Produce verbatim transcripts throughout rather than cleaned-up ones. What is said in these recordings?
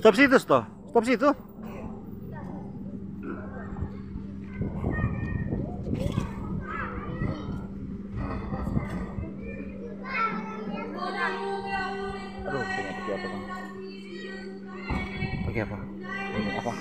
Stop situ, stop. Stop situ. Aduh, punya pakai apa, Bang? Pakai apa? Ini apa?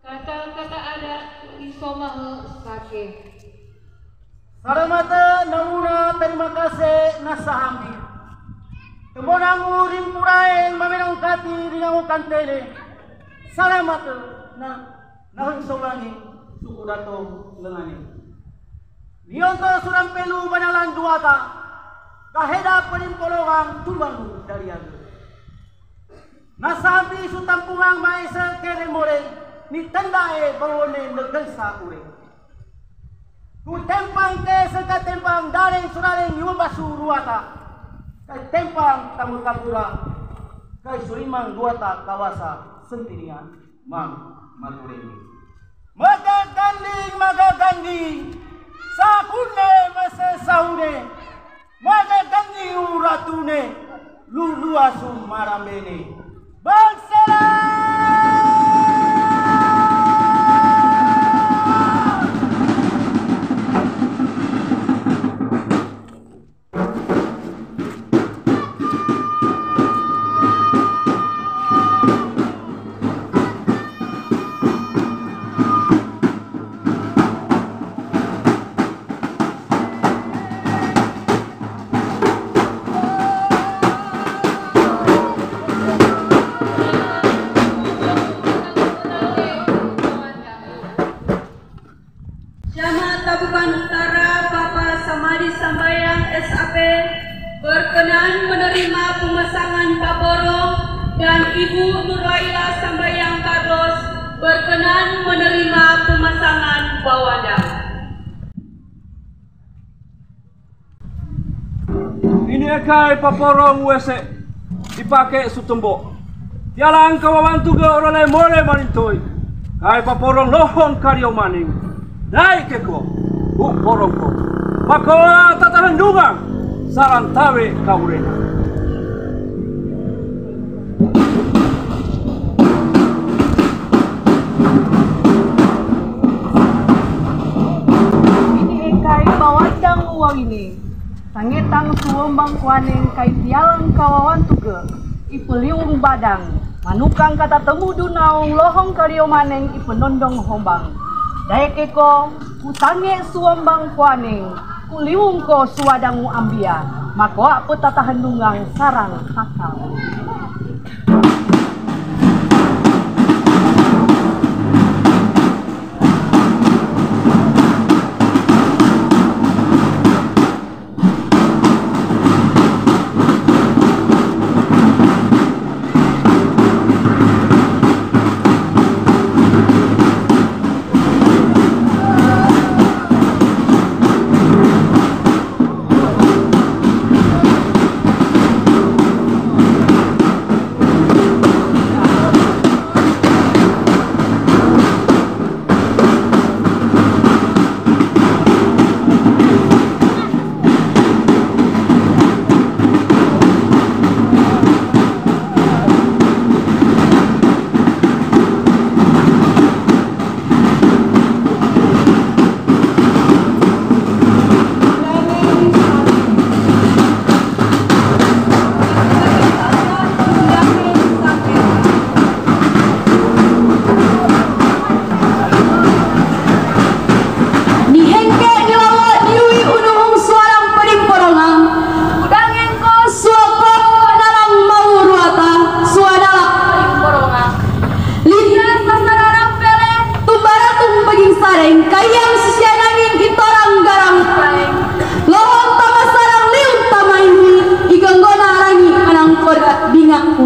Kata-kata adat isomahe sake. Salamate namuna tarima kase nasahambi. Tembo nangu rimpuraeng mamenong kati rinangu kantene. Salamate na naheng sobangi suku dato lengane. Nionto surang pelu banalan duata. Kaheda penimpolongang tumangu daliaga. Nasambi sutampungang maese kene more, ni tendae bawone negensa ure. Ku tempang ke seka tempang dareng surareng yubasu ruata. Kai tempang tamu kapura. Kai surimang duata kawasa sentinia. Mang matureni. Magaganding, magaganding. Sahune mese sahune. Magaganding uratune. Luluasu marambene. Bangsela. Jamaat Tabukan Utara, Bapak Samadi Sambayang, S A P, berkenan menerima pemasangan Paporong, dan Ibu Nurlaila Sambayang Carlos berkenan menerima pemasangan Bawandang. Ini e kai paporong wese ipake sutembo. Tialang kawawantuge orole more manintoi. Kai paporong lohong kario maning. Dai keko, u porongko. Pakoa tatahendungan, sarantawe kaurena. Ini e kai bawandang uwang ini. Tangetang suwombang kuaneng kai tialang kawawantuge, ipeliwung badang, manukang katatemudu naung lohong kario maneng ipenondong hombang. Dae keko, kutange suwombang kuaneng, kuliwungko suwadangu ambia, makoa petatahendungang sarang hakal.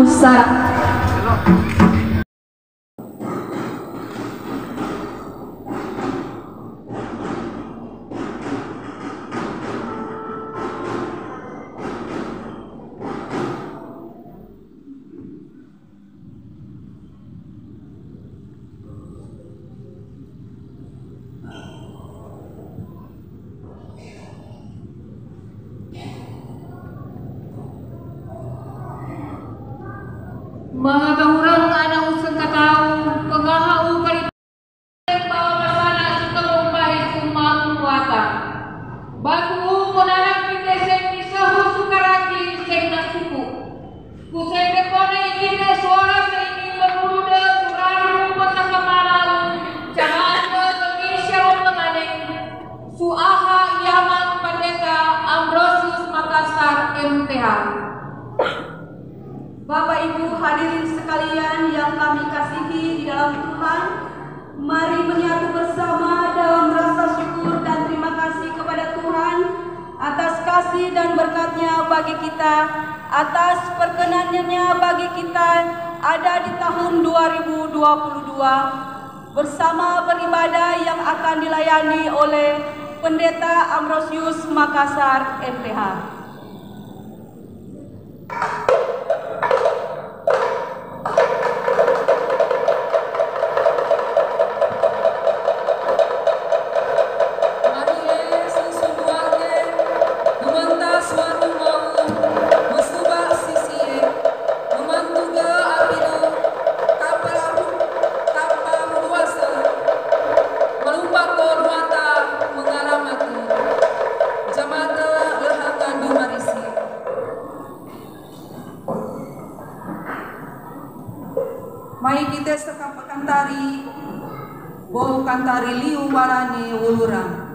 Sara. Mata urang ana useng katau, pengaha u kari bawa basana suka umpahi sumang kuata. Batu u monarang pite seng misohu sukaraki seng nasuku. Kusende kone ikite suara seini pemuda suraru kota kamalau jamaah Indonesia menganing suaha Yamang Pendeta Ambrosius Makassar M T H. Bapak Ibu hadirin sekalian yang kami kasihi di dalam Tuhan, mari menyatu bersama dalam rasa syukur dan terima kasih kepada Tuhan atas kasih dan berkat-Nya bagi kita, atas perkenanannya bagi kita ada di tahun dua ribu dua puluh dua, bersama beribadah yang akan dilayani oleh Pendeta Ambrosius Makassar M T H. Mari e, sing sunduake, gumenta suanu mau, mesuba sisie, memantuge apidu, kapalahu, kapahuduasa, malumpako duata mengalamati, jamata lehangan dumarisi. Mai kite seka pakantari, bo kantari liu barane ulurang.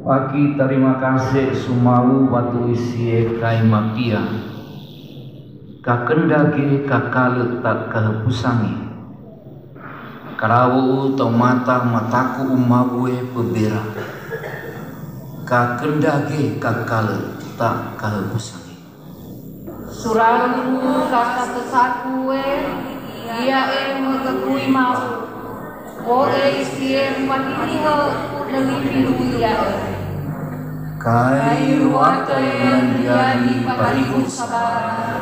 Paki tarima kase sumau batu isie kai mapia. Kakendage kakale tak kahepusange. Karawo u tau mata mataku umabue pebera. Kakendage kakale tak kahepusange. Suralu kasa tesaku e, ia e megegui mau. Ko e isie mati tinggal lelipi ia e. Kai ruata yang diani pariku sabara.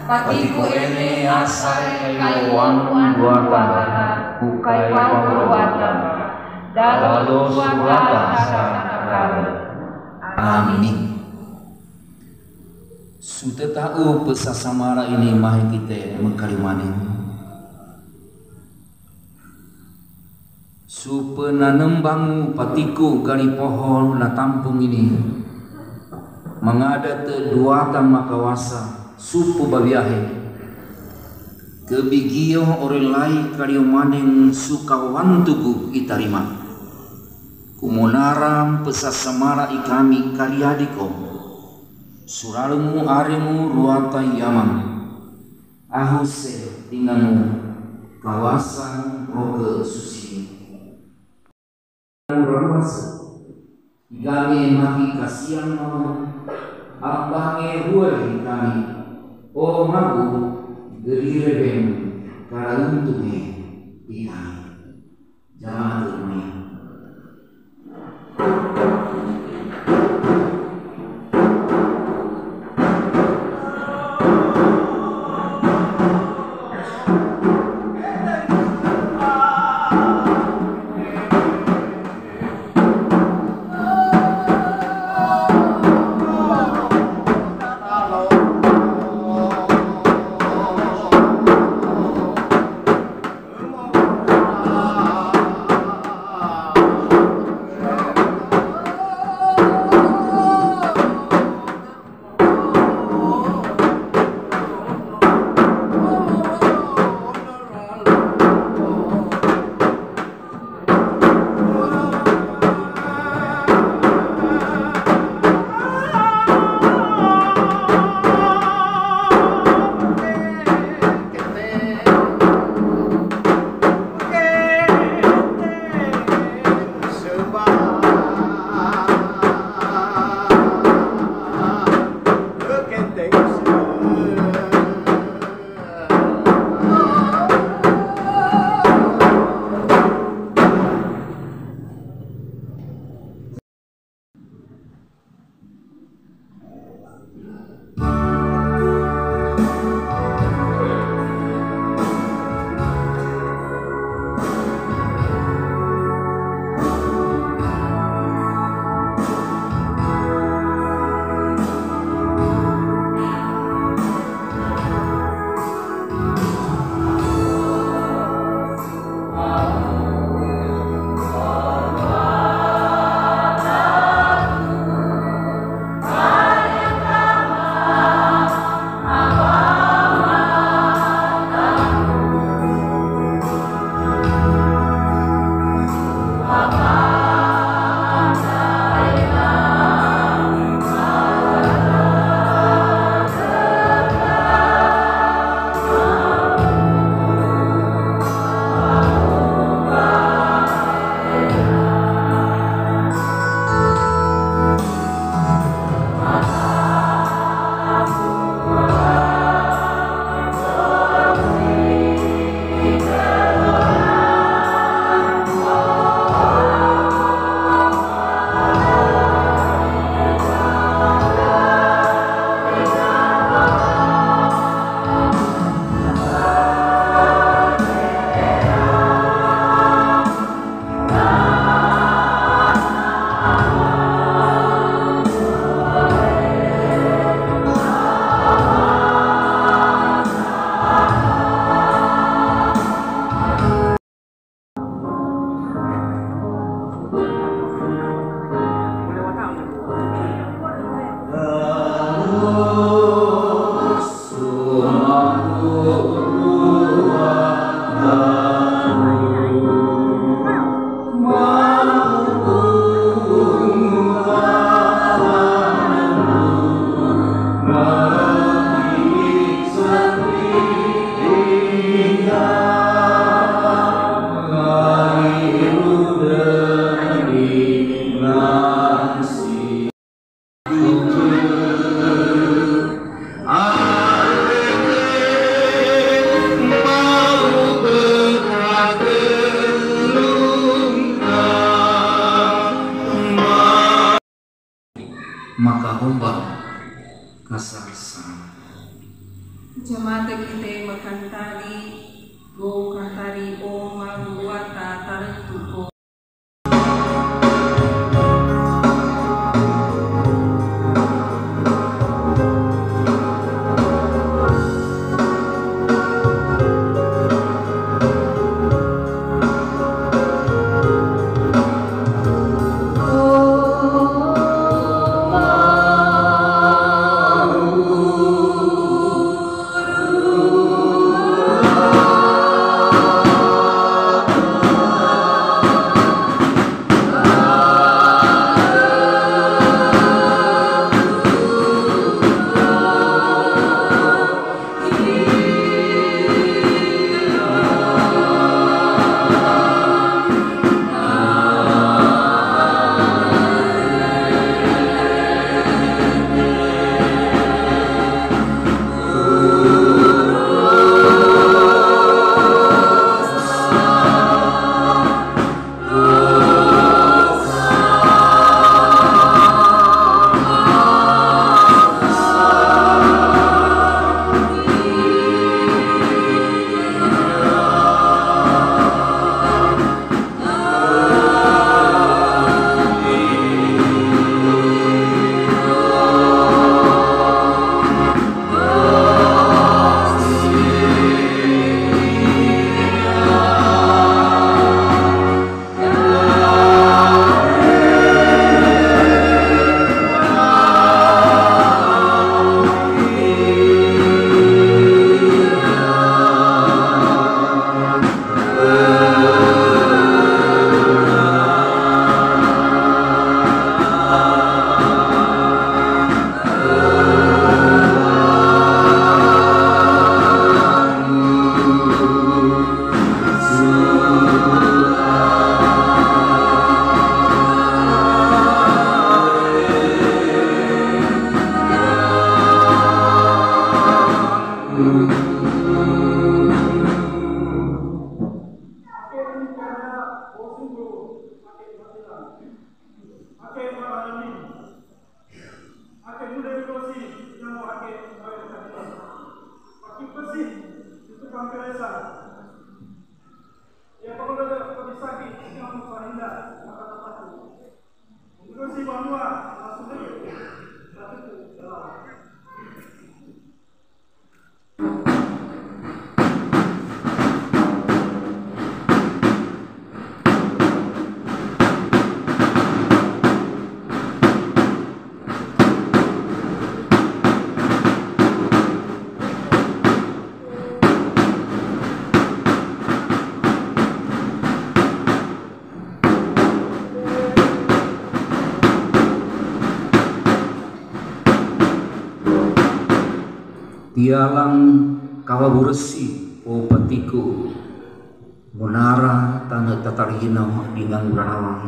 Patiku ene asai kai wangun ruata, ku kai pau ruata. Dalo suruata sara. Amin. Suteta'u pesasamara ini mahe kite mekarimaning. Supenanembang patiku kari poho natampung ini. Mangada te duata makawasa supu babiahe. Kebigio orelai kariumaning sukawantugu itarima. Kumonaram pesasamara ikami kariadiko. Suralmu arimu ruata yamang. Ahuse tingamu kawasan roke susi. Rawas. Ikami maki kasiang mau. Ambange huwe ikami. O magu gerireben karauntunge ikami. Jamaat Tuhan. Makahomba kasarsan. Jamaat kite makantari, go kantari o maruata tarentuko. Tialang kawa buresi o patiku, munara tane tatarihina dingan buranawang,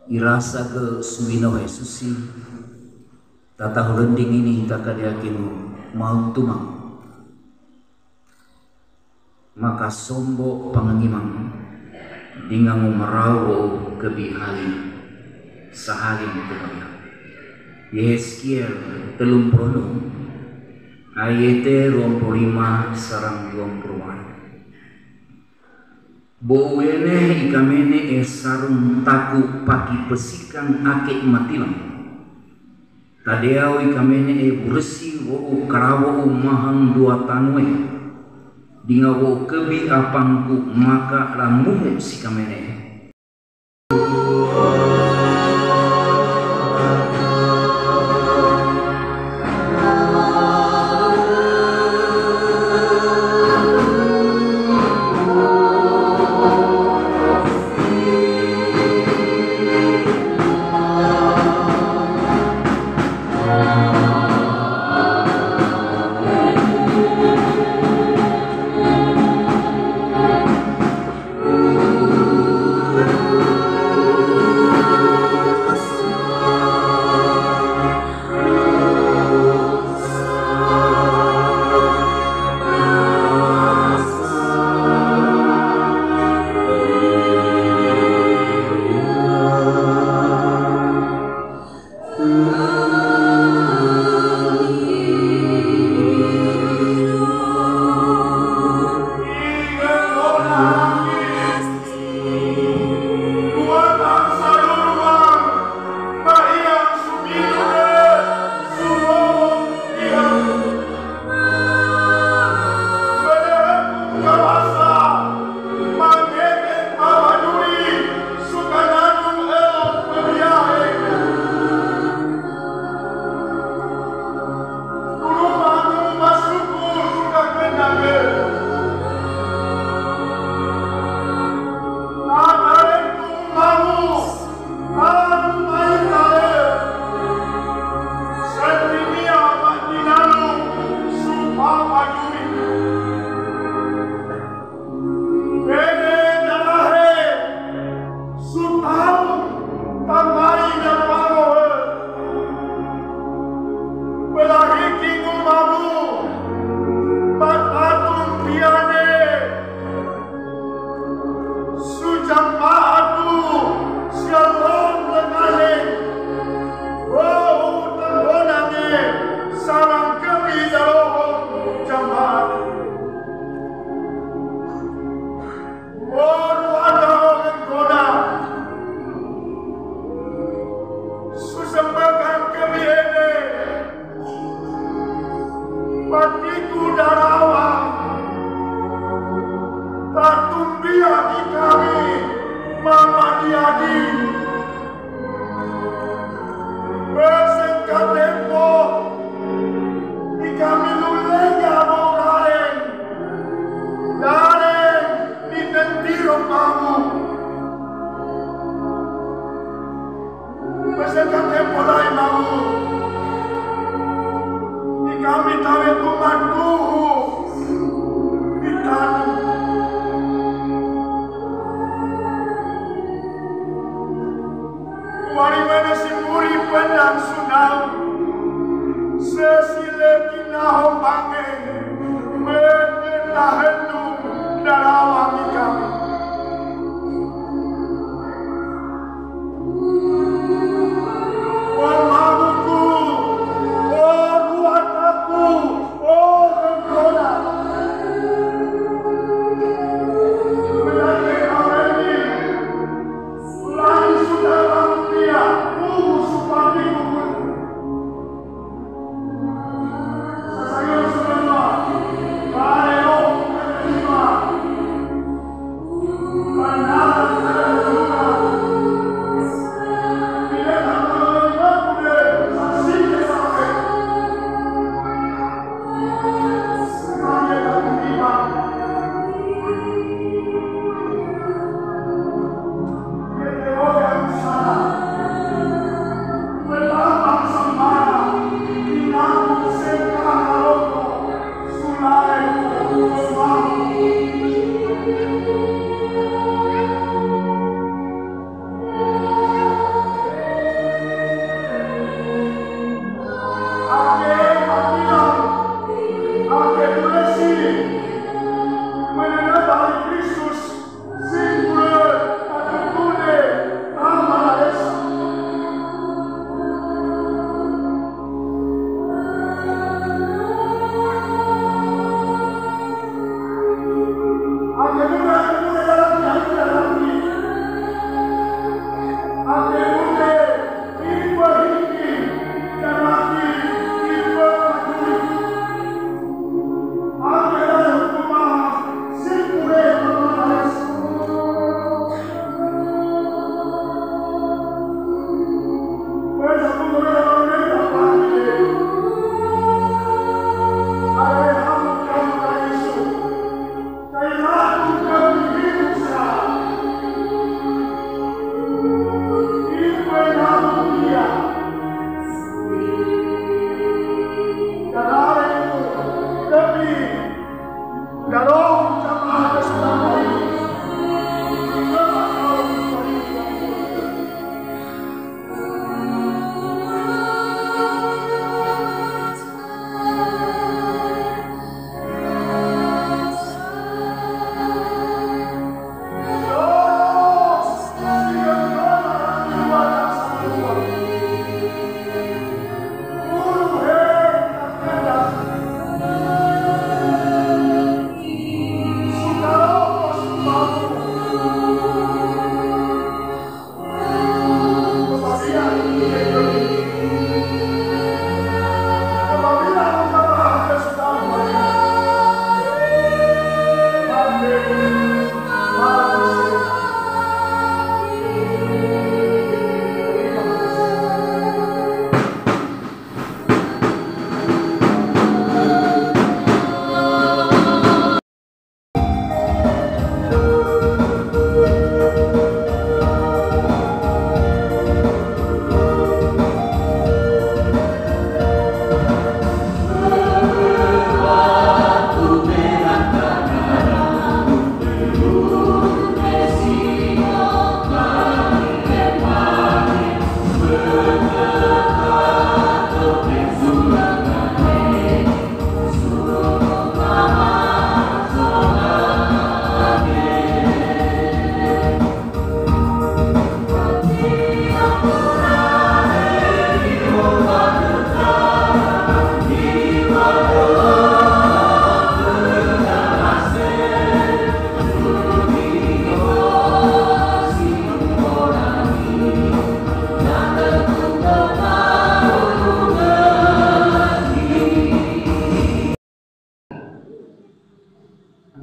irasa ke suwino Hesusi, tatahulending ini takadiakinu mau tumang. Makasombo pangangimang, dingangu marau kebi hali, sahali kebi. Yehezkiel telumpurunem, ayete ruampuruima sarang ruampuruane. Bo uwene ikamene e sarung taku paki pesikan ake matilang. Tadeawi kamene e buresi wo'u karawo'u mahang dua tanue. Dinga wo'u kebi apangku maka ramuhu si kamene. Sujamaatu sialong lengaling, wo'u tembonange sarang kebi dalohong jamaat. Wo'u ada orang kona susembakan kebi ene. Patiku darawa, tatumbia di kami, mama diadi. Besengka tempo, di kami lulenya mau gareng, gareng di tentiro kamu. Pasal kate polai mau. Di kami tawe tumatuhu di tanu. Wari mene si muri pendang sunau. Sesile kinaho mange.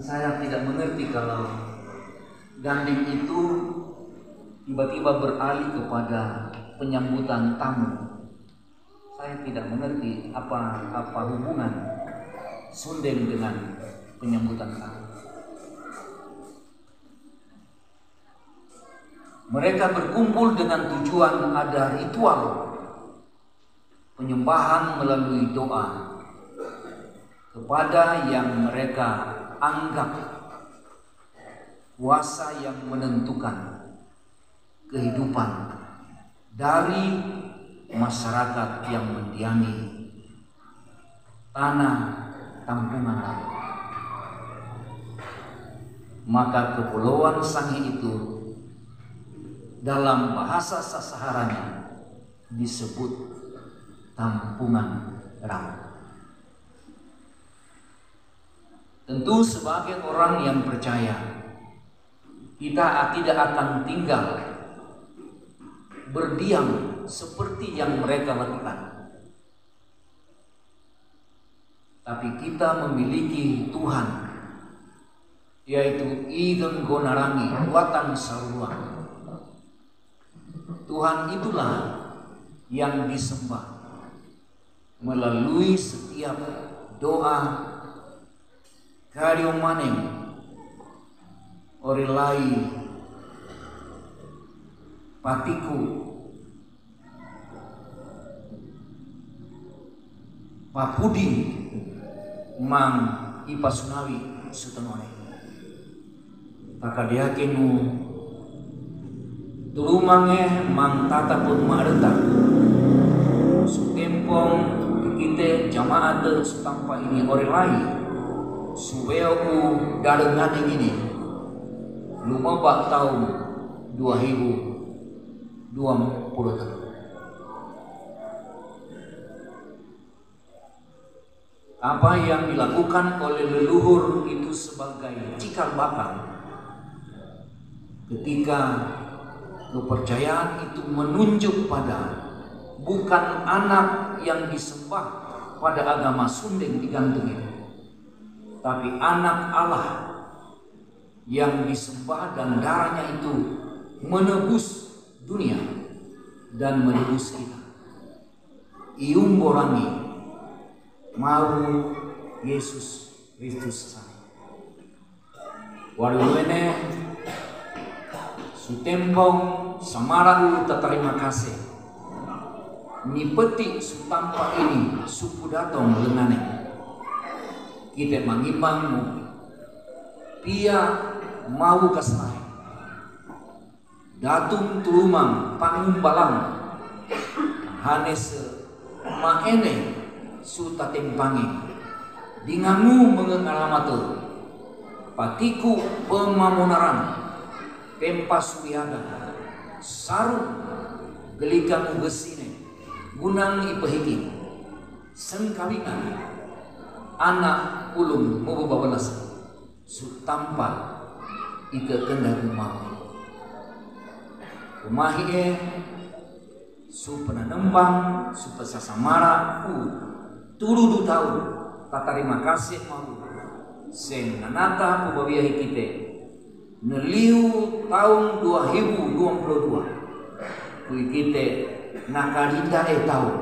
Saya tidak mengerti kalau ganding itu tiba-tiba beralih kepada penyambutan tamu. Saya tidak mengerti apa apa hubungan sundeng dengan penyambutan tamu. Mereka berkumpul dengan tujuan ada ritual penyembahan melalui doa kepada yang mereka anggap kuasa yang menentukan kehidupan dari masyarakat yang mendiami tanah Tampungan Rawa. Maka kepulauan Sangihe itu dalam bahasa sasaharanya disebut Tampungan Rawa. Tentu sebagai orang yang percaya, kita tidak akan tinggal berdiam seperti yang mereka lakukan. Tapi kita memiliki Tuhan, yaitu I Genggo Narangi, Kuatan Saruan. Tuhan itulah yang disembah melalui setiap doa, karyo maneng, orelai, patiku, papudi mang ipasunawi sutengone. Takadeyakenu tulumange mang tatapu ma'areta. Sutempong kite jama'ate sutampa ini orelai. Suweo u dalengane ini. Lumeba taun dua ribu dua puluh telu. Apa yang dilakukan oleh leluhur itu sebagai cikal bakal ketika kepercayaan itu menunjuk pada bukan anak yang disembah pada agama sundeng digantungin, tapi anak Allah yang disembah dan darahnya itu menebus dunia dan menebus kita. Iumborangi mawu Yesus Kristus sane. Waluwene sutempong samara u tatarima kase. Nipeti sutampa ini supu datong lengane. Kite mangimbang mu pia mawu kasnae. Datung tulumang pangumbalang, hanese maene sutatempange, dingangu mengengalamate, patiku pemamonaran, pempasuwiaga, saru, gelikangu besine, gunang ipehiki, sengkawingan, anak ulung mobobawelas. Sutampa ike kendaku mawu. Kumahi'e supenanembang supesasamara u tuludu taun tatarima kase mawu seng nanata pubawiahi kite neliu taun dua ribu dua puluh dua. Kui kite nakalinda e taun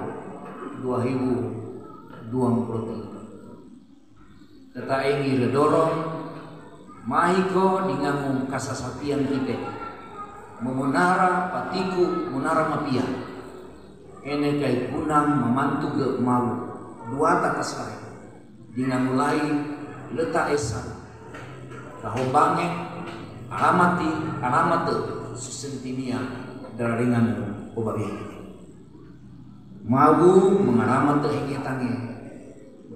dua ribu dua puluh tiga. Tetaengi redorong, maiko dingangu kasasatian kite. Memonara patiku monara mapia. Ene kai kunang mamantu ge mawu duata kasai. Dingangu lai leta esa. Kahombange alamati alamate susentinia dararingangu obabe. Mawu mengalamate hengetange.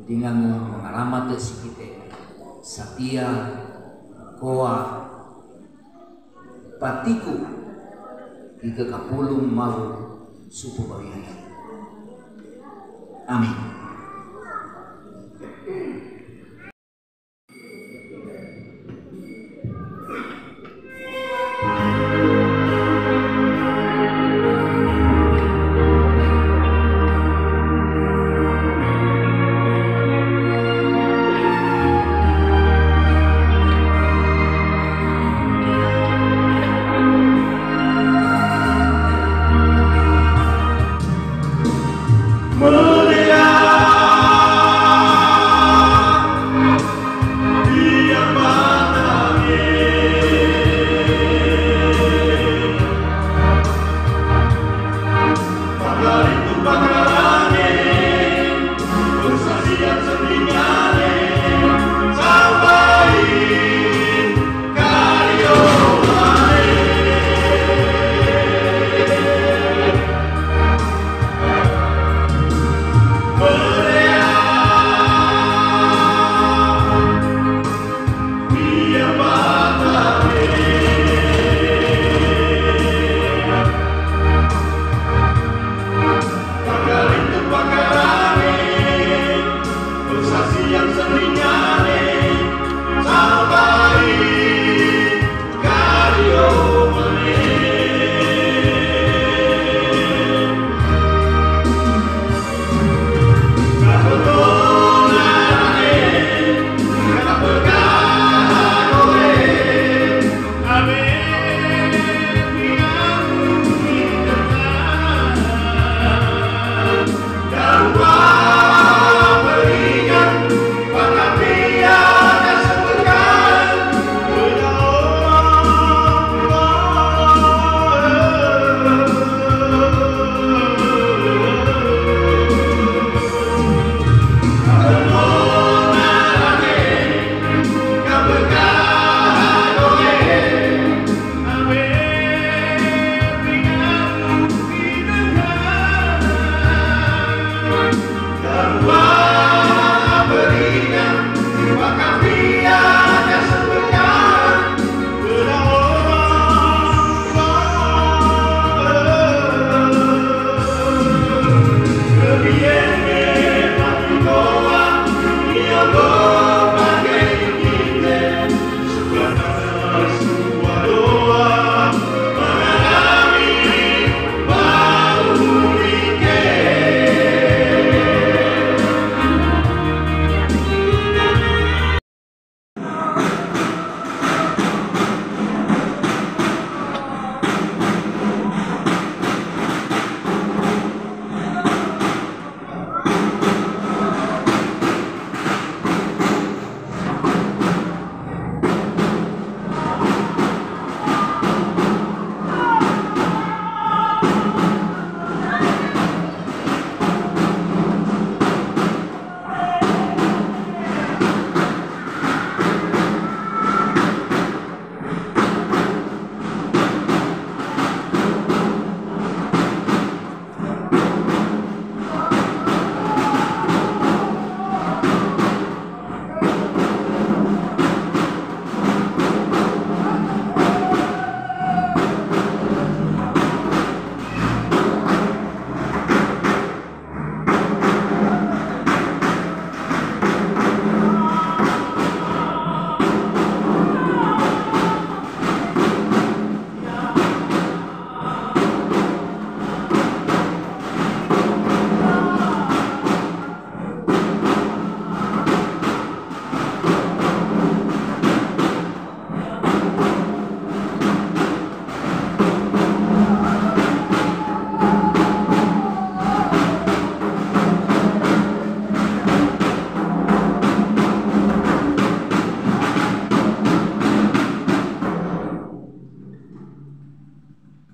Dingangu mengalamate sikite satia koa patiku ike kapulung mawu supu bawiahi. Amin.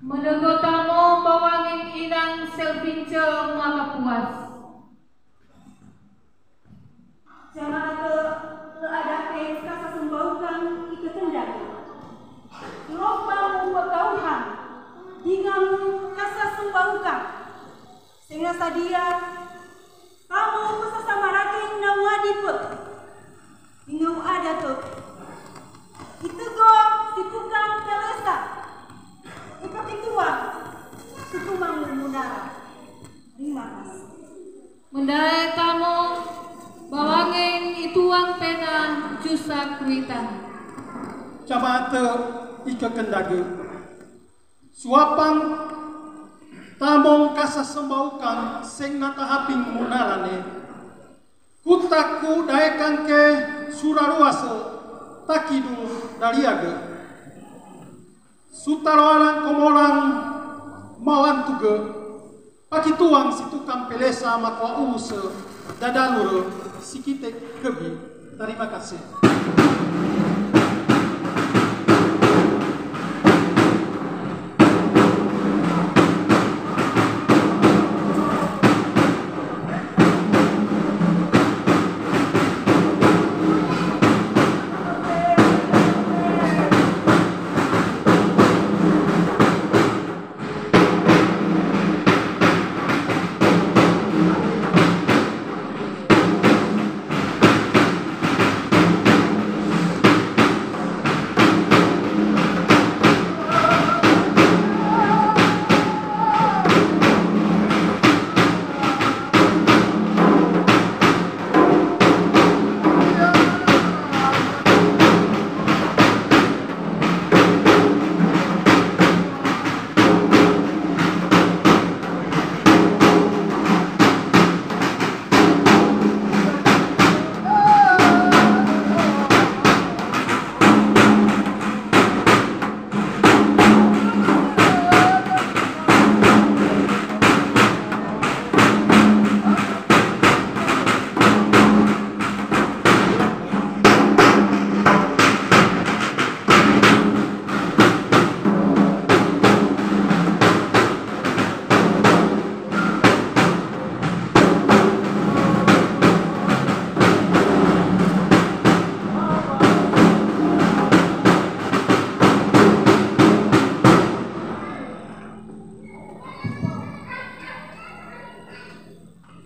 Menegotamo bawangin inang Selvince makapuas. Jamaat le adate kasasembaukan iketendang. Lombang pekauhan dingamu kasasembaukan. Sengasadia kamu pesasamaraking nawadipe. Ingau ada tu. Itego si tukang pelesa. Ipakituang si tumang munara. Terima kasih. Mendae tamong bawangeng ituang pena jusak kuitan. Jamaat ikekendage. Suapan tamong kasasembaukan seng natahaping munarane. Kutaku daekan ke suraruase takidul daliage. Sutaroanan komolang mawantuge. Pakituang si tukang pelesa makoa use dadalure sikite kebi. Tarima kasih.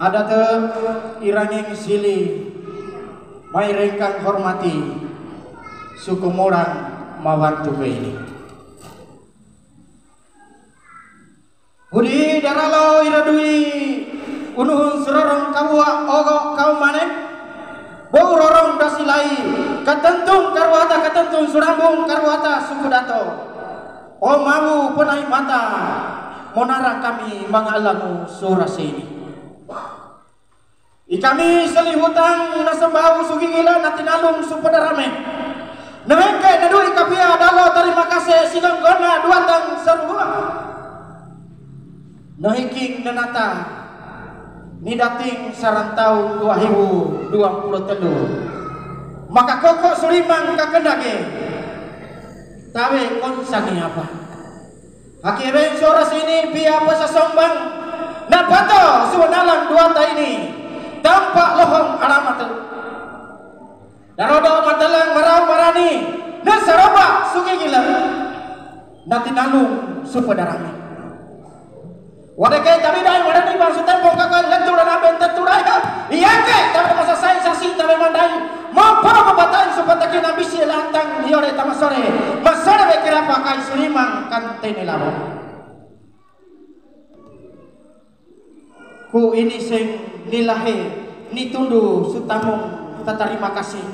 Adate iranging sili, mai rengkang hormati, suku morang mawantu be ini. Hudi daralo ira dui unuhun surorong kawua ogo kau mane, bou rorong dasi lai, katentung karuata, katentung surambung karuata suku dato. O mawu penai mata, monara kami mangalangu surasi ini. Ikami selihutang nasembau sugigila natinalung supadarame. Nehengke nedu ikapia dalo tarima kase sigonggona duatang sarua. Nehiking nenata nidating sarantau dua hibu dua puluh telu. Maka koko sulimang kakendage. Tawe konsangi apa? Haki ben surasi ini pia pasasombang. Napato suwanalang duata ini. Tampak lohong alamate. Darodo matalang marau marani. Nasaroba sugigila. Natinalung supadarame. Wadeke tabi dai wadani bang sutempo kakoi lentura naben tenturai. Iyake tabi masasai sasi tabi mandai. Mopo mapatain supataki nabisi lantang yore tamasore. Masore be kirapa kai sulimang kantene labo. Ku ini sing nilahe nitundu sutamung tatarima kasih.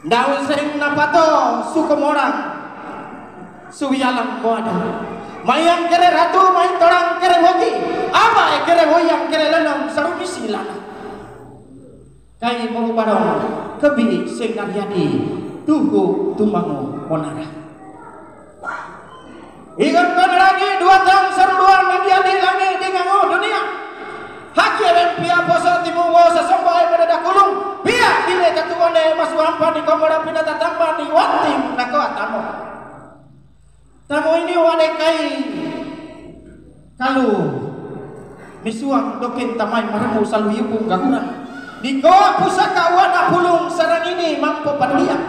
Daun sing napato sukomorang suwialang moada. Mayang kere ratu, main torang kere wogi. Apa e kere woyang kere lenong sarumisi lana. Kai mau barong kebi sing naryadi tuhu tumangu monara. Ikan kon lagi dua tang seruduan yang diadi lagi di ngangu dunia. Haki ben pia poso timu wo sasombo ai pada dakulung. Pia bile tatuone masu ampa di komora pina tatamba di wanting nako atamo. Tamu ini wane kai kalu misuang dokin tamai maremu salu yupung gagurang. Di goa pusaka wana pulung sarang ini mampu padulian.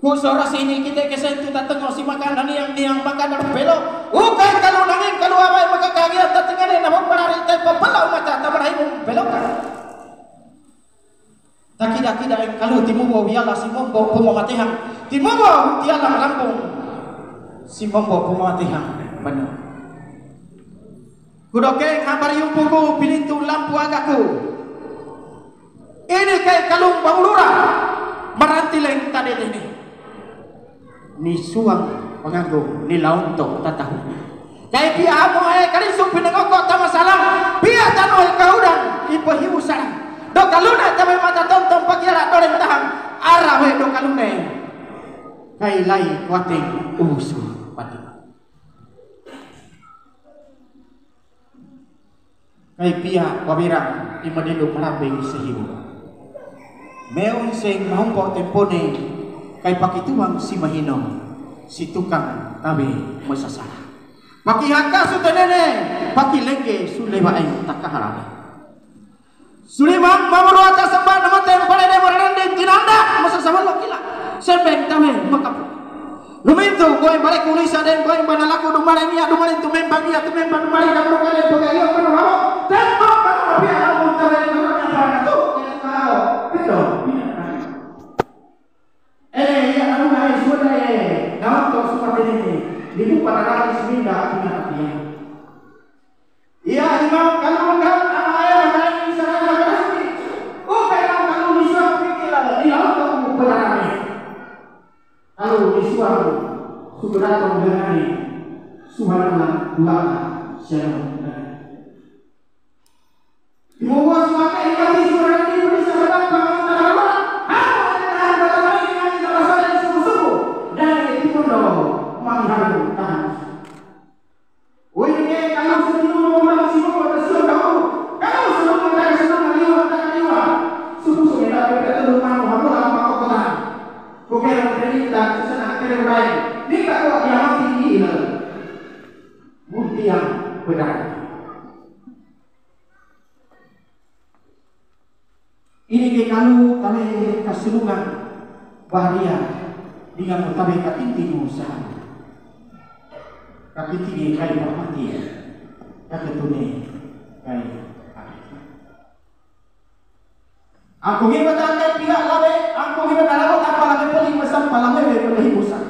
Ku soras ini kita kesentu tatengo si makan niang niang makan pelo. Ukai kalu nangin kalu awai maka kagian tatengane nabong barari tai papala umata tamarahimung peloka. Takida-kida ing kalu timubo wiala si mombo pumamatihan. Timubo tiala malambung si mombo pumamatihan. Benar. Kudoke habari umpuku pilintu lampu agaku. Ini kai kalung bangulura marantileng tadedene. Ni suang panganggo ni launto tatahu. Kai pia amo e kalisu pinangoko tamasalang pia tanu e kaudang ipo hiu salang. Do kalune tabe mata tontong pakiara doreng tahang arawe do kalune. Kai lai kuating usu pati. Kai pia wawirang i madilu marambing si hiu. Meun sing mahumpo tempone kai pakituang si mahino si tukang tabe masasara. Pakihaka su tenene, pakilengge su lewaeng takaharame. Sulimang mamuru atas semba nama tempale de marende tinanda masasawalo kila. Sembeng tabe makapu. Lumintu, kue balik kulisa den kue bana laku dumare mia dumare tumemba mia tumemba dumare kamu kale boga iyo penuh hawa. Tempo penuh mafia kamu tabe kamu nyapa tu. Kau, betul. Eh, iya kamu naik sudah eh. Daun to semua ini. Dibuka darah di seminda punya dia. Iya, imam kalu kan ama aya makai sarana berhati. Oh, kayak kalu misuang pikir lah, di laut kamu berani. Kalu misuang suku datang dengan ini, subhanallah, dua shalom. Ibu bos pakai ikan di surat ini bisa dapat bangun tanaman. Apa yang tahan dalam ini yang kita rasakan sungguh-sungguh. Dan itu pun dong, mengharu tahan. Uy, ke kalu sunu mo ulang sunu mo tasyo daw. Kalu sunu mo taga sunu maliwa, taga liwa. Suku sunu da pe petu lumang mo hamula mo pakokota. Kukera mo tenita, susana kere uray. Nika ko diamati ila. Butiang pedang. Ini ke kalu tabe kasulungan baharia dengan tabe katinti usaha. Katinti kai pamati. Kaketune. Angkuh i mata angkai pia labe, angkuh i mata labe, apa labe poli masam pala mebe pala hibusa.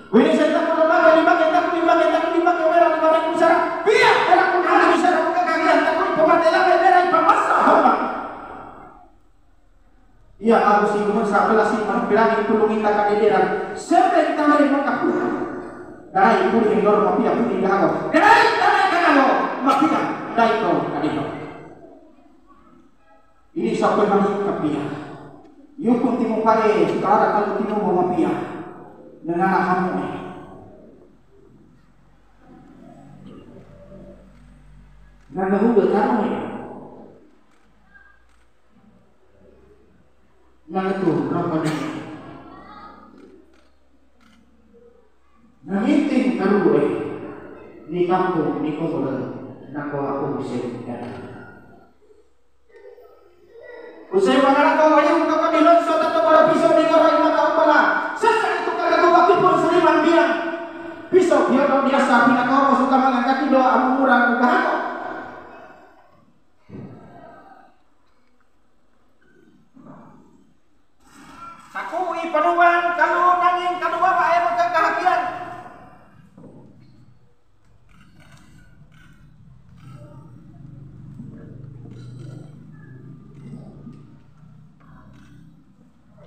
Wini saya takut lemah, limah, takut limah, takut limah, kamera limah, limah, musara. Pia, era kun hali musara, buka kagian, takut pemate labe, era ipamasa, hamba. Iya, aku si gumon sa pelasi, mah pelani, tulung ita kadederan. Sebentar, maka pulang. Dai, puri, endor, mapia, puri, gago. Dai, tanai, gago, mapia, dai, to, kadederan. Ini sampai masuk ke pia. Yukun timu pare, sekarang kalau timu mau pia. Nengana kamu nih. Nengana udah kamu nih. Nengana tuh, berapa nih? Nangiting karuwe ni kampung ni Komoro, nako aku musim. Usai mangarako wayung koko dilonso tato para piso di ngoro ima kaupala. Sasa itu kagak waktu pun seliman biang. Piso biar biasa pinakoro suka mangangkat doa murang ugahan. Saku i panuan kalu nanging kadua wae maka kahakian.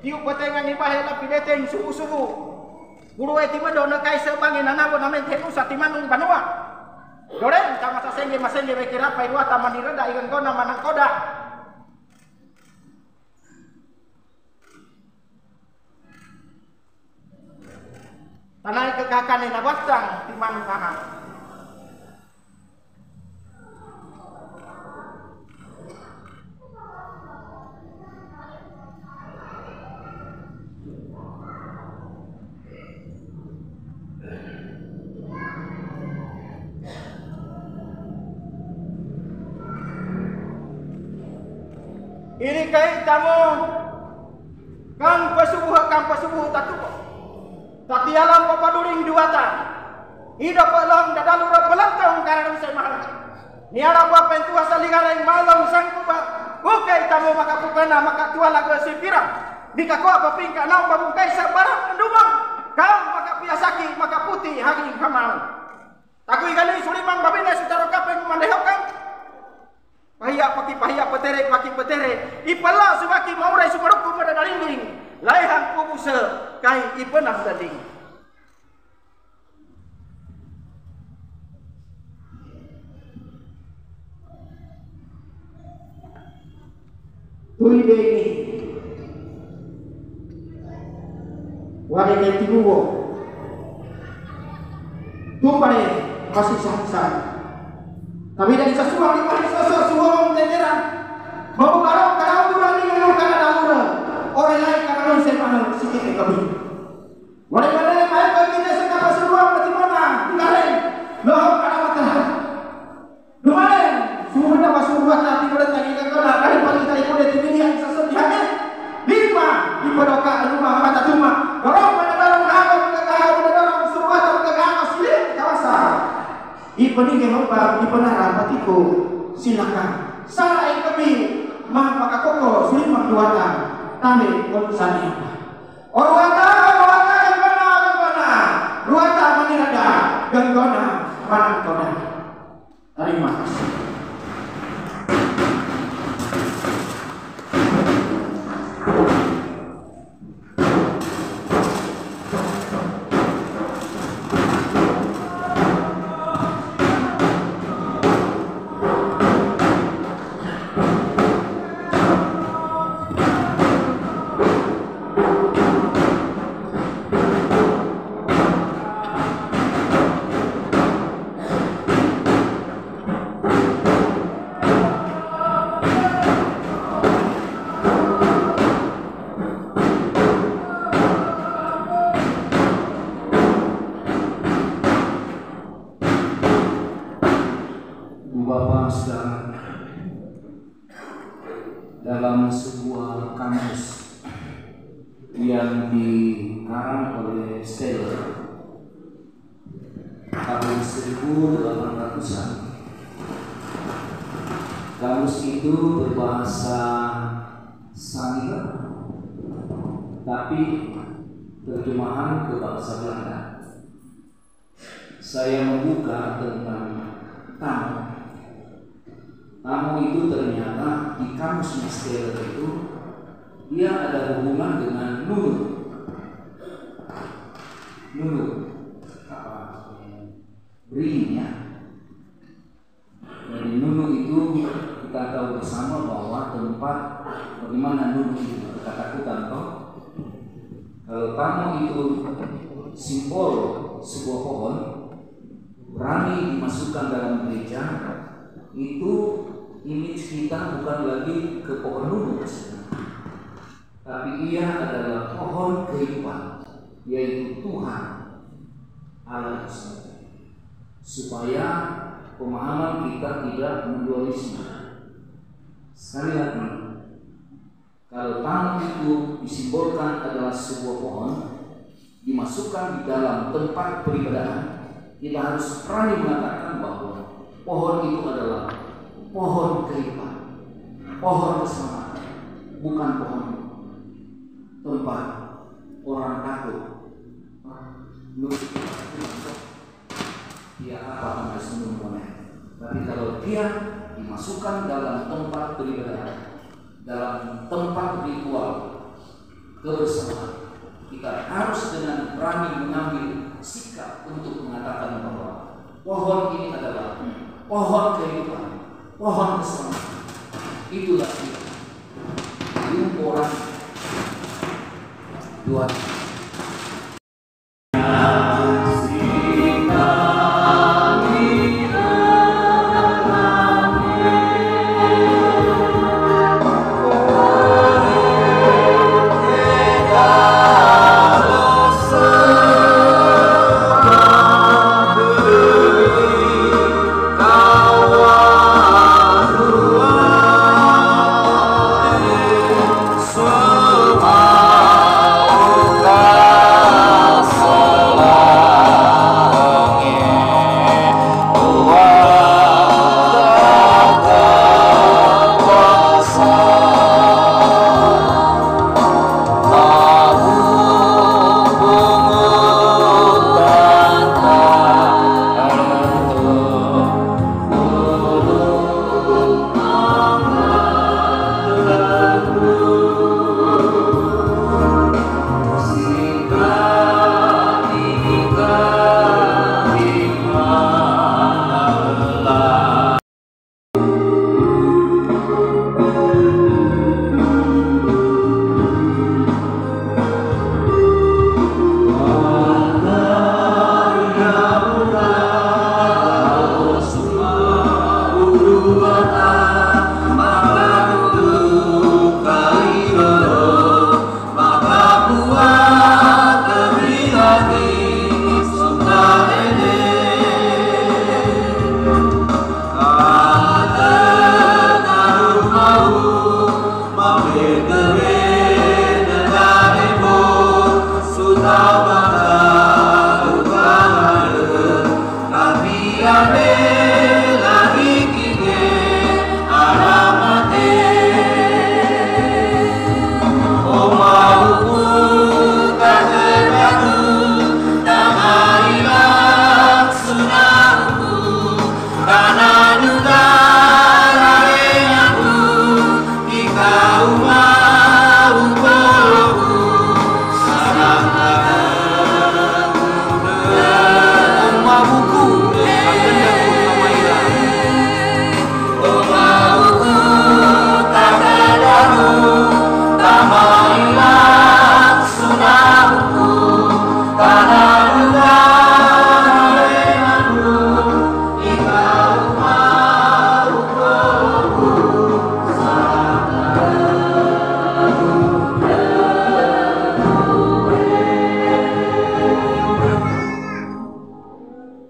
Tiu petengan ibahe lapi deteng subu-subu. Guru e timedo nekai sebange nanabo namen tenusa timanung banua. Doreng tama sasengge masengge bekirapa iwata manireda ikan kona manang koda. Tanai kekakane na batang timan tahan. Ini kai tamu kang pasubuh, kang pasubuh tatubo. Tatialam papaduring duata. Ida pelong dadalu ra pelentong karang semahal. Niara buah pentua saligareng malong sangkuba. Bukai tamu maka pukena maka tua lagu sipira. Di kakoa papingka naung babungkai sabarang mendumang. Kau maka piasaki maka putih haging hamau. Takui gali sulimang babine sutaro kapeng mandehokan. Pahia paki pahia petere paki petere. Ipala subaki maurai sumaruku mada dalinding. Laihang ubuse kai ipenang dading. Tui beni. Wade kai tinubo. Tumpare masih sahsa. Tapi dari sesuatu di paling sosok suwong tenderan. Mau barang kalau kurang ini kalau kada daura. Orang lain kada mau saya mana sikit kami. Wade mana yang main bagi kita sekarang seruang bagaimana? Dengarin. Loh, kada mata. Dumare, sumurna ba suruwata ti bada tagi kakala, kali pagi tagi kude ti bini yang sasut di hati. Lima, ipadoka lima mata cuma. Dorong pada dorong, naga pada naga pada dorong, suruwata pada naga, silik kawasa. Ipaningge hamba, ipanara patiku, silakan. Sara ikabi, mah maka koko, sulimang duwata, tande, konsani apa. Oruwata, oruwata, ganggona, ganggona. Ruwata manirada, ganggona, manangkoda. Terima kasih. Bapak saudara, dalam sebuah kamus yang dikarang oleh Stella tahun seribu delapan ratusan, Kamus itu berbahasa Sangir, tapi terjemahan ke bahasa Belanda. Saya membuka tentang tamo. Tamo itu ternyata di kamusnya Steller itu, dia ada hubungan dengan nunu. Nunu, apa, beringin, ya. Jadi nunu itu kita tahu bersama bahwa tempat, bagaimana nunu itu, ketakutan, toh. Kalau tamo itu simbol sebuah pohon, berani dimasukkan dalam gereja, itu image kita bukan lagi ke pohon nunu, tapi ia adalah pohon kehidupan, yaitu Tuhan Allah itu sendiri. Supaya pemahaman kita tidak mendualisme. Sekali lagi, kalau tamo itu disimbolkan adalah sebuah pohon, dimasukkan di dalam tempat peribadahan, kita harus berani mengatakan bahwa pohon itu adalah pohon kehidupan, pohon keselamatan, bukan pohon tempat orang takut. Menurut kita, dia apa akan sungguh mengenai. Tapi kalau dia dimasukkan dalam tempat peribadahan, dalam tempat ritual kebersamaan, kita harus dengan berani mengambil sikap untuk mengatakan bahwa pohon ini adalah pohon kehidupan, pohon keselamatan. Itulah dia. Orang dua.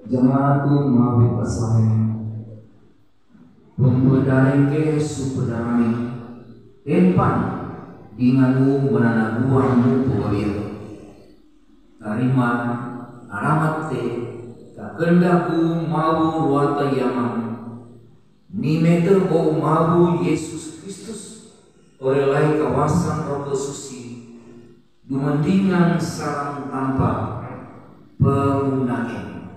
Jemaat tu mabu kasane. Pembedaike supedani, tempan dinganu benanaguang mu pebabia. Tarima alamat te, kakendaku mau ruata yaman. Ni mete bou mabu Jesus Kristus, ore lai kawasan Roh Susi, dumendingan sareng tanpa pemunaen.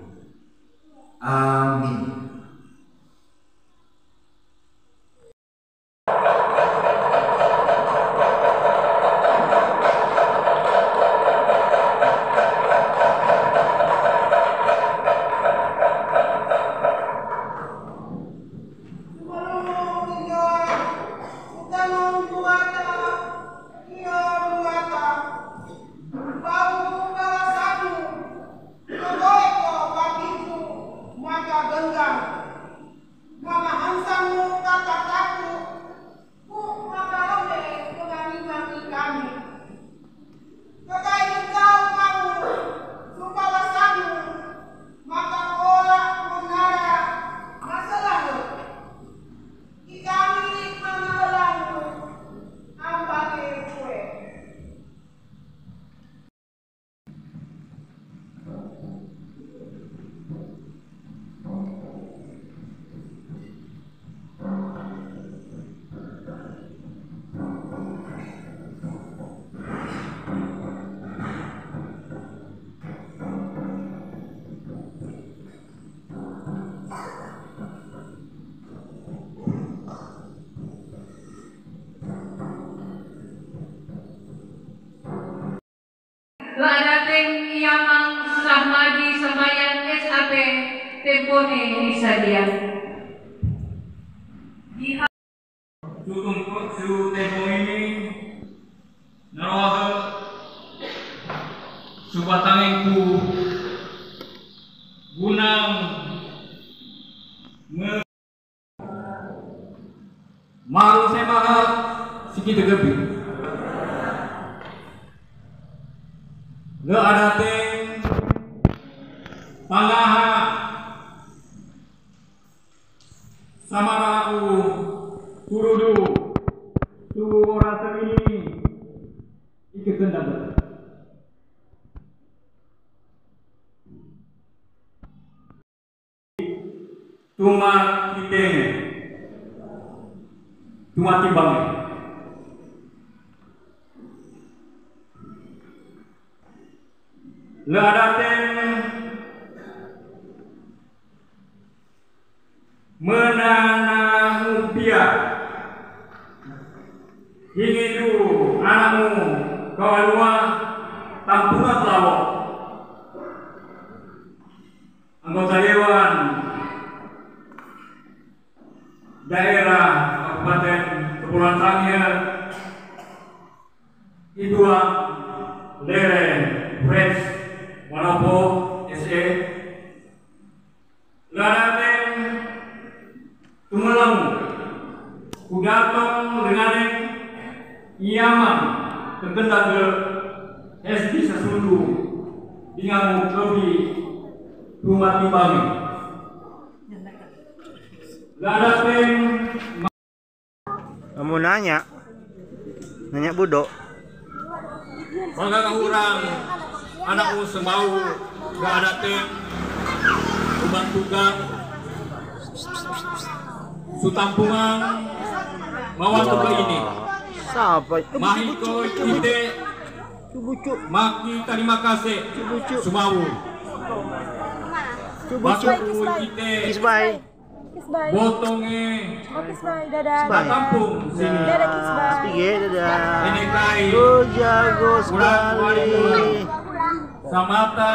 Amin. Maka hansang mu kata taku, ku maka ronde penganima kikami. Kekai ikau kamu, sumpah wasamu, maka koa menara masalah. Kikami mangalamu, ambake kue. Ladateng Yamang sahmadi sambahyang S A P tempone isadia. Su tempo ini naroha subatangengku gunang me- Maru semaha siki degebi. Le adateng pangaha samara u turudu tu orase ini ike kendang. Tuma timbang. Tuma timbang. Le adateng menana upia. Hingidu anamu kawanua tampungan lawo. Anggota Dewan Daerah Kabupaten Kepulauan Sangihe, Ituang Lere Pres Manopo S E, ladateng tumelang kudatong dengan Yamang kekendaga S D Sasundu, dingamu kebi rumah timbang. Ladateng. Kamu nanya, nanya budok. Mangga kahurang anak u sembau ga ada tem uban tukang sutampungan mawar tuka ini. Siapa? Mahi ko ite maki terima kasih sembau. Batu ite. Kisbai. Botonge. Oh, Kisbai, dadah. Kisbai. Tampung sini. Dadah, Kisbai. Pige, dadah. Ini kai. Oh, jago sekali. Samata.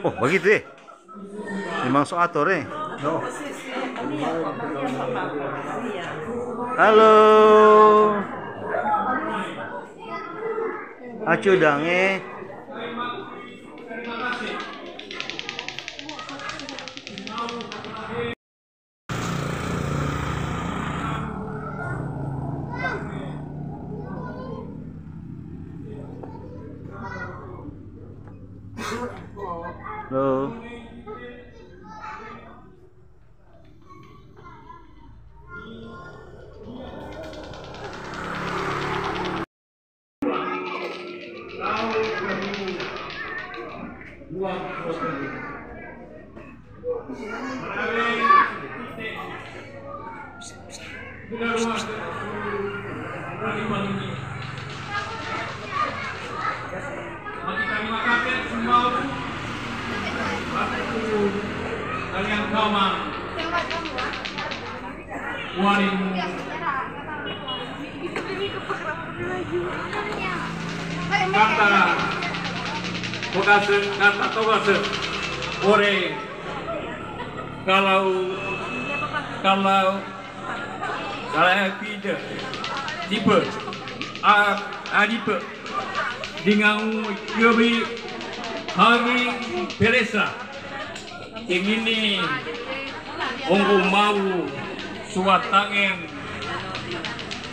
Oh, begitu eh. Memang so atur eh. Halo. Acu dang eh. Halo. Terima kasih semua. Kalian kawan. Warimu. Kata, kogase, kata togase. Ore, kalau, kalau, kalau pide, tipe, a, adipe, dengan yobi, hari, pelesa. Ingini onggo mau suatangen.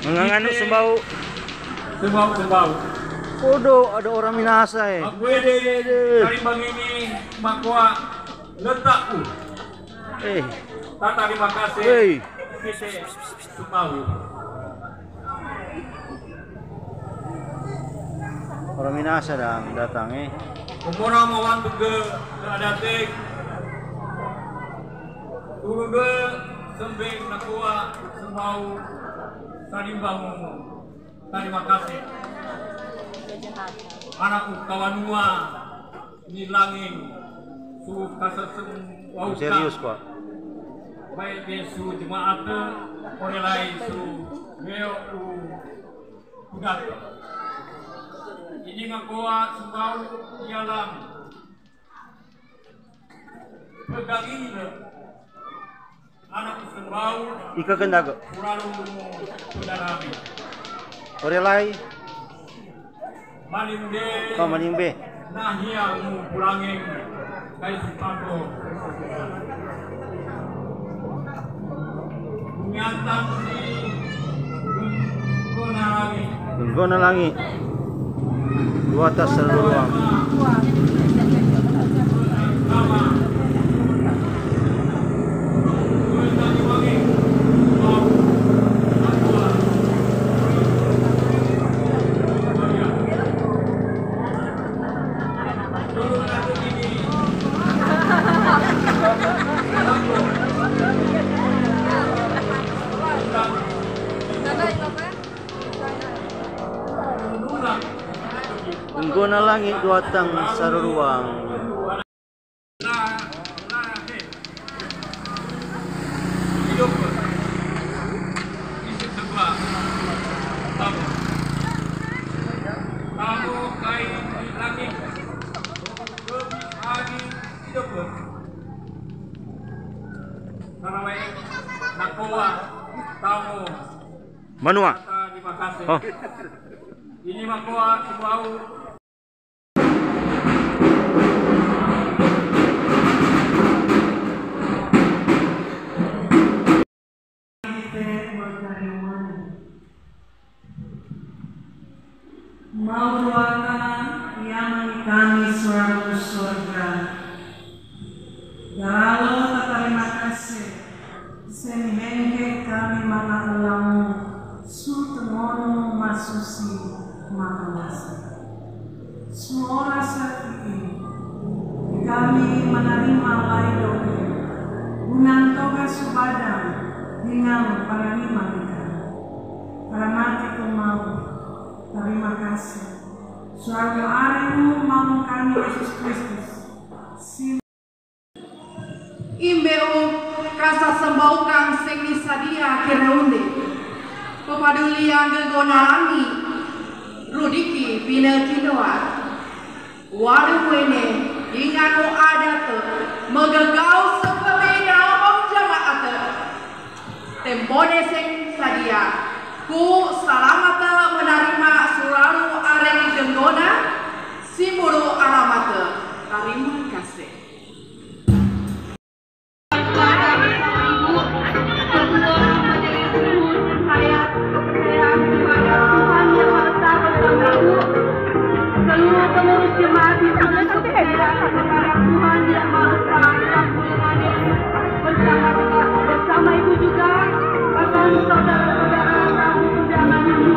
Manganganu sembau. Sembau, sembau. Kodo, ada orang minasa, eh. Aku ede, ede, ede. Tarimbang ini makoa letakku. Eh. Tata terima kasih. Hei. Kita sembau. Orang minasa dang datang, eh. Umura mawantu ke, ke adatek. Tulude sembeng nakoa sembau tarimbang. Terima kasih. Anak kawanua ni langing su kasasem wauka. Serius, Pak. Baik di su jemaat, ore lai su weo u kudat. Ini ngakoa sembau ialam. Pegagile. Anak sembau. Ika kendaga. Kurang lumu kudarami. Ore lai. Maling be. Kau maling be. Nah, iya, mu pulangin. Kai si Pablo. Nyantang si Gona Langi. Gona Langi. Dua tas seluruh. Gona Langi dua tang saruruang. Hidup. Isi sebelah. Tamu. Tamu kain langit. Lebih hari hidup. Tarawih. Nakoa. Tamu. Manua. Terima kasih. Oh. Ini makoa sembau. Mau doakan, Yama kami sulalu surga. Galalo tatarima kasih. Seni hengke kami manga alamu, su tengonu masusi makalasa. Su ora sati ini, kami manarima lai doke, gunan toga su badan, dengan panarima ika. Paramati ko mau, tarima kasih. Sulalu aremu mau kami Yesus Kristus. Imbe'u kasasembaukan seng ni sadia kereunde. Pepadulian gegona langi, rudiki pine kinoa. Walu wene, ingano adat, megegau sepemeda om jamaat. Tempone seng sadia, ku salamata menarima sulalu areng dengona, simulu alamata, tarima kasih. Seluruh pengurus jemaat di sini kepercayaan kepada Tuhan Yang Maha Esa, bersama, bersama Ibu juga, bahkan saudara-saudara tamu undangan yang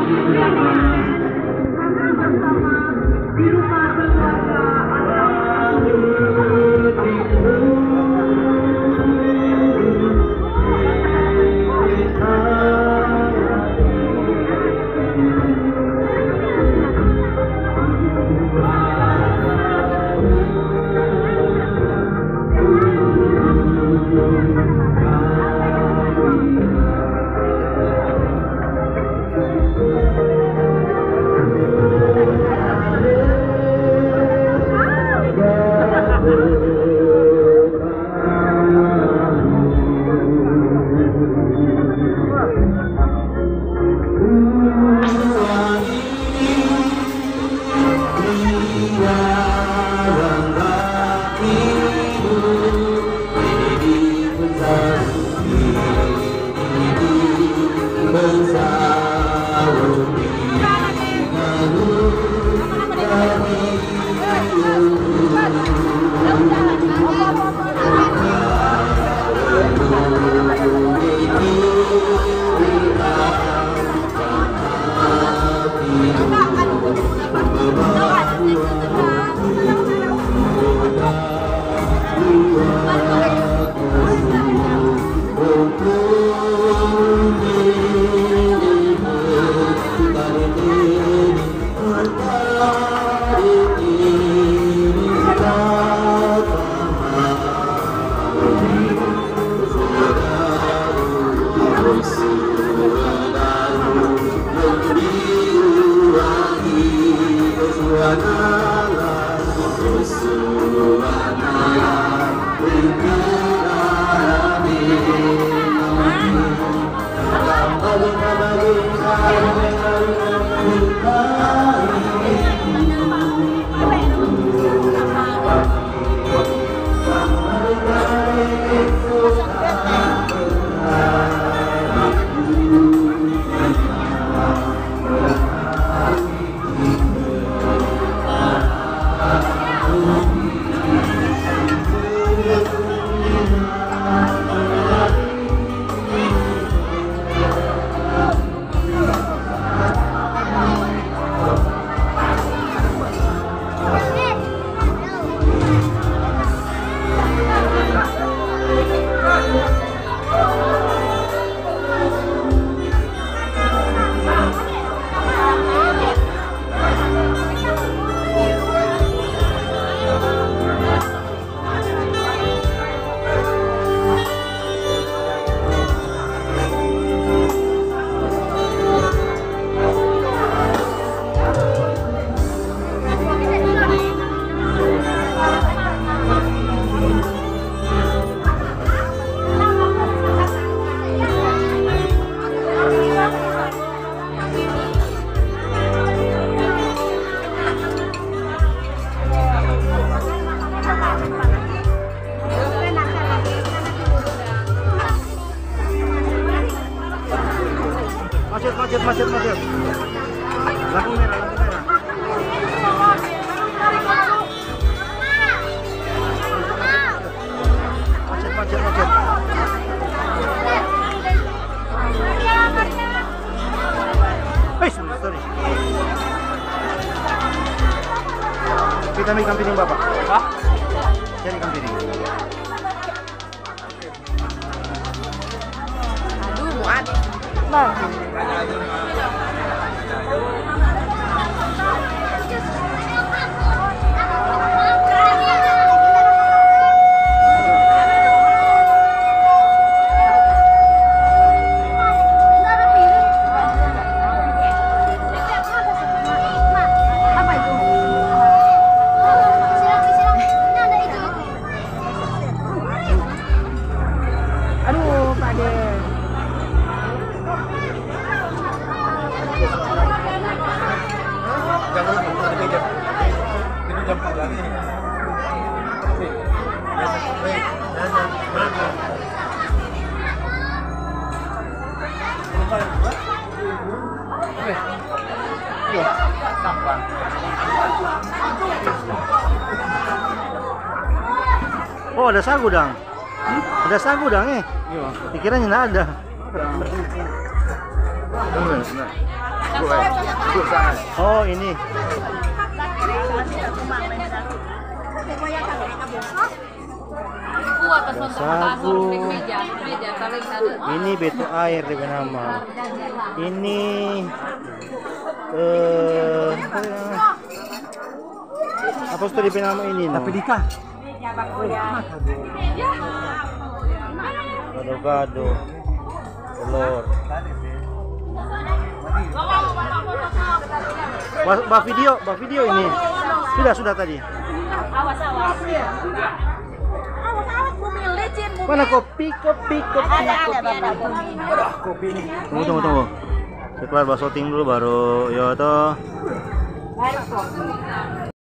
Macet, macet, macet, macet. Lampu merah, lampu merah. Macet, macet, macet. Eh, sorry, sorry. Kita ambil ikan piring, Bapak. Hah? Cari ikan piring. Aduh, muat. Bang. Aduh, Pak De. Oh, ada sagu, Dang. Ada sagu, Dang, eh? Iya. Dikiranya nggak ada. Nah. Oh, ini. Sagu. Ini beto aer dia nama. Ini, eh, apa itu dia nama ini, no? Tapi dikah. Gado-gado. Telur. Ba, ba video, ba video ini. Sudah, sudah tadi. Awas, awas. Awas, awas, bumi licin, bumi. Mana kopi, kopi, kopi, ada, ada, kopi. Ada, ada, bumi. Ada kopi nih. Tunggu, tunggu, tunggu. Saya kelar ba syuting dulu, baru, yo, toh. Baru kopi.